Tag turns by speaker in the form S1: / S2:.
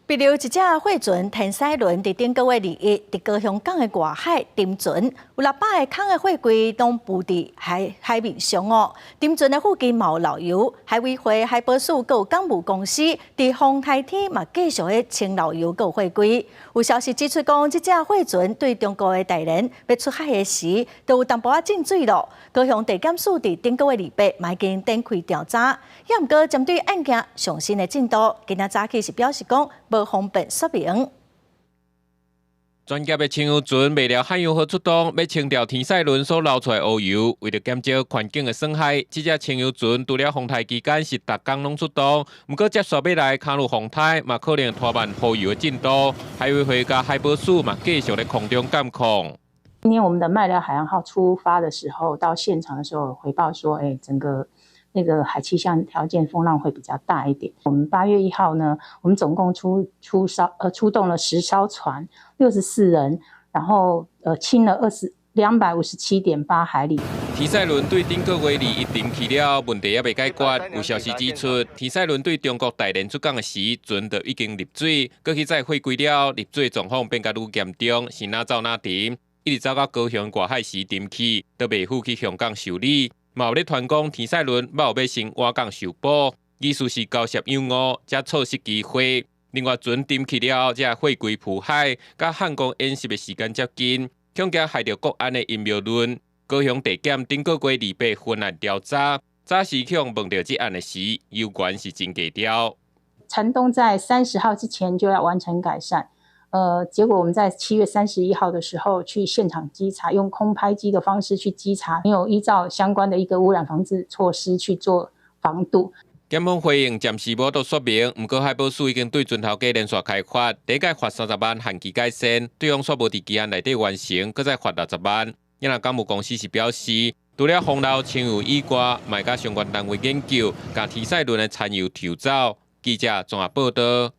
S1: 帛琉一隻貨船天使輪佇頂個月21佇高雄港的外海沉船，有600個空的貨櫃攏浮佇海海面上哦。沉船的附近嘛有漏油，海委會、海保署閣有港務公司佇風颱天嘛繼續咧清漏油閣有貨櫃。有消息指出講，這隻貨船對中國的大連欲出海的時，都有淡薄仔進水咯。高雄地檢署佇頂個月28嘛已經展開調查，也毋過針對案件上新的進度，今仔早起是表示講無方便說明。
S2: 專業的清油船麥寮漢陽號出動，欲清掉天使輪所流出來烏油，為著減少環境的損害，這隻清油船除了風台期間是逐工攏出動，毋過接續欲來卡入風台，嘛可能拖慢鋪油的進度。海委會佮海保署嘛繼續咧空中監控。
S3: 今天我們的麥寮海洋號出發的時候，到現場的時候回報說，哎，整個那個海氣象條件風浪會比較大一點。我們8月1號呢，我們總共出動了10艘船，64人，然後清了257.8海里。
S2: 天使輪對頂個月21沉去了，問題猶未解決。有消息指出，天使輪對中國大連出港的時，船就已經入水，閣去載貨櫃了，入水狀況變甲愈嚴重，是哪走哪沉，一直走到高雄外海時沉去，都袂赴去香港修理。嘛有咧傳講，天使輪猶有欲先倚港修補，意思是交涉有誤，才錯失機會。另外，船沉去了，這貨櫃浮海，佮漢光演習的時間接近，恐驚害著國安的陰謀論。高雄地檢頂個月28分案調查，早時去問著這案的時，猶原是真低調。
S3: 船東在30號之前就要完成改善。結果我們在7月31號的時候去現場稽查，用空拍機的方式去稽查，沒有依照相關的一個污染防治措施去做防堵。
S2: 檢方回應暫時無法說明，毋過海保署已經對船頭家連續開罰，第一擺罰30萬限期改善，對方煞無佇期限內底完成，閣再罰60萬。若港務公司是表示，除了防漏清油以外，嘛會佮相關單位研究，共天使輪的殘油抽走。記者綜合報導。